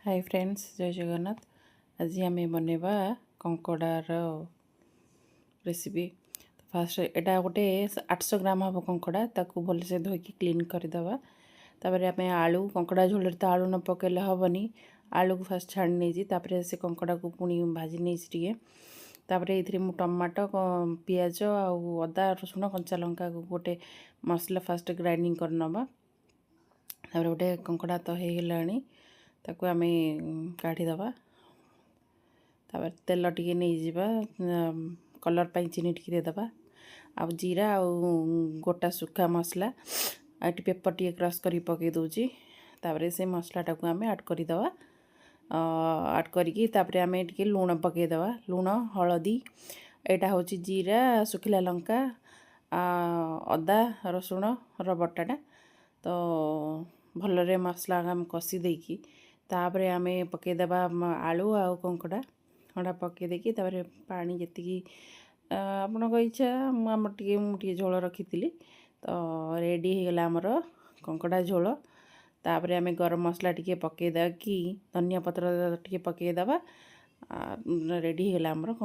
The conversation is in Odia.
ହାଇ ଫ୍ରେଣ୍ଡସ୍, ଜୟ ଜଗନ୍ନାଥ। ଆଜି ଆମେ ବନେଇବା କଙ୍କଡ଼ାର ରେସିପି। ଫାଷ୍ଟ ଏଇଟା ଗୋଟେ 800 ଗ୍ରାମ ହେବ କଙ୍କଡ଼ା। ତାକୁ ଭଲସେ ଧୋଇକି କ୍ଲିନ୍ କରିଦେବା। ତାପରେ ଆମେ ଆଳୁ, କଙ୍କଡ଼ା ଝୋଳରେ ତ ଆଳୁ ନ ପକାଇଲେ ହେବନି। ଆଳୁକୁ ଫାଷ୍ଟ ଛାଣି ନେଇଛି। ତାପରେ ସେ କଙ୍କଡ଼ାକୁ ପୁଣି ଭାଜି ନେଇଛି ଟିକେ। ତାପରେ ଏଇଥିରେ ମୁଁ ଟମାଟୋ, ପିଆଜ ଆଉ ଅଦା, ରସୁଣ, କଞ୍ଚା ଲଙ୍କାକୁ ଗୋଟେ ମସଲା ଫାଷ୍ଟ ଗ୍ରାଇଣ୍ଡିଙ୍ଗ କରିନେବା। ତାପରେ ଗୋଟେ କଙ୍କଡ଼ା ତ ହେଇଗଲାଣି, ତାକୁ ଆମେ କାଢ଼ିଦେବା। ତାପରେ ତେଲ ଟିକେ ନେଇଯିବା। କଲର୍ ପାଇଁ ଚିନି ଟିକେ ଦେଇଦେବା ଆଉ ଜିରା ଆଉ ଗୋଟା ଶୁଖା ମସଲା ଆଉ ଏଠି ପେପର୍ ଟିକେ କ୍ରସ୍ କରିକି ପକାଇ ଦେଉଛି। ତାପରେ ସେ ମସଲାଟାକୁ ଆମେ ଆଡ଼୍ କରିଦେବା। ଆଡ଼୍ କରିକି ତାପରେ ଆମେ ଟିକେ ଲୁଣ ପକାଇଦେବା, ଲୁଣ, ହଳଦୀ। ଏଇଟା ହେଉଛି ଜିରା, ଶୁଖିଲା ଲଙ୍କା, ଅଦା, ରସୁଣର ବଟାଟା। ତ ଭଲରେ ମସଲା ଆମେ କଷି ଦେଇକି ତାପରେ ଆମେ ପକାଇଦେବା ଆଳୁ ଆଉ କଙ୍କଡ଼ା। କଙ୍କଡ଼ା ପକାଇ ଦେଇକି ତାପରେ ପାଣି ଯେତିକି ଆପଣଙ୍କ ଇଚ୍ଛା। ମୁଁ ଆମର ଟିକେ, ମୁଁ ଟିକେ ଝୋଳ ରଖିଥିଲି। ତ ରେଡ଼ି ହେଇଗଲା ଆମର କଙ୍କଡ଼ା ଝୋଳ। ତାପରେ ଆମେ ଗରମ ମସଲା ଟିକେ ପକାଇଦେବା କି ଧନିଆ ପତ୍ର ଟିକେ ପକାଇଦେବା। ରେଡ଼ି ହେଇଗଲା ଆମର।